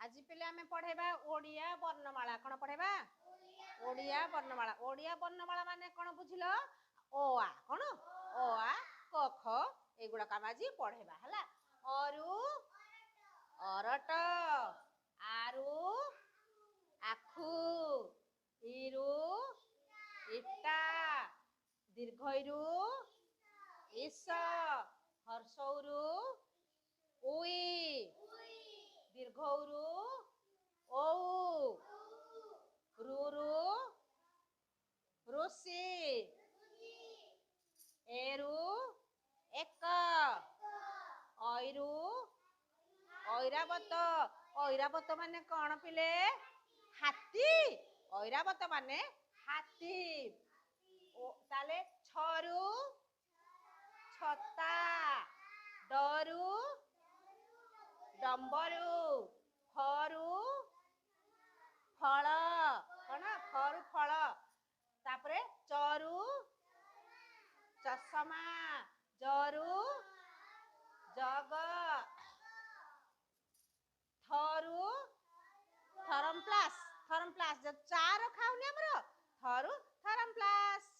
ଆଜି ପିଲେ ଆମେ ପଢେଇବା ଓଡ଼ିଆ ବର୍ଣ୍ଣମାଳା। କଣ ପଢେଇବା? ଓଡ଼ିଆ ବର୍ଣ୍ଣମାଳା। ଓଡ଼ିଆ ବର୍ଣ୍ଣମାଳା ମାନେ କଣ ବୁଝିଲ? ଅ ଆ। କଣ? ଅ ଆ, କ ଖ, ଏଇଗୁଡାକ ଆମେ ଆଜି ପଢେଇବା। ହେଲା, ଅରୁ ଅରଟ, ଆରୁ ଆଖୁ, ଇରୁ ଇଟା, ଦୀର୍ଘଇରୁ ଇସ, ହର୍ଷଉରୁ ଉଇ, ଦୀର୍ଘଉରୁ ଓଉ, ରୁରୁ ଋଷି, ଏରୁ ଏକ, ଐରୁ ଐରାବତ। ଐରାବତ ମାନେ କଣ ପିଲେ? ହାତୀ। ଐରାବତ ମାନେ ହାତୀ। ତାହେଲେ ଛରୁ ଛତା, ଡରୁ ଡମ୍ବରୁ, ଫରୁ ଫଳ। କଣ? ଫରୁ ଫଳ। ତାପରେ ଚରୁ ଚଷମା, ଜରୁ ଜଗ, ଥରୁ ଥରମପ୍ଲାସ। ଥରମପ୍ଲାସ, ଚା ରଖାଉନି ଆମର, ଥରୁ ଥରମପ୍ଲାସ।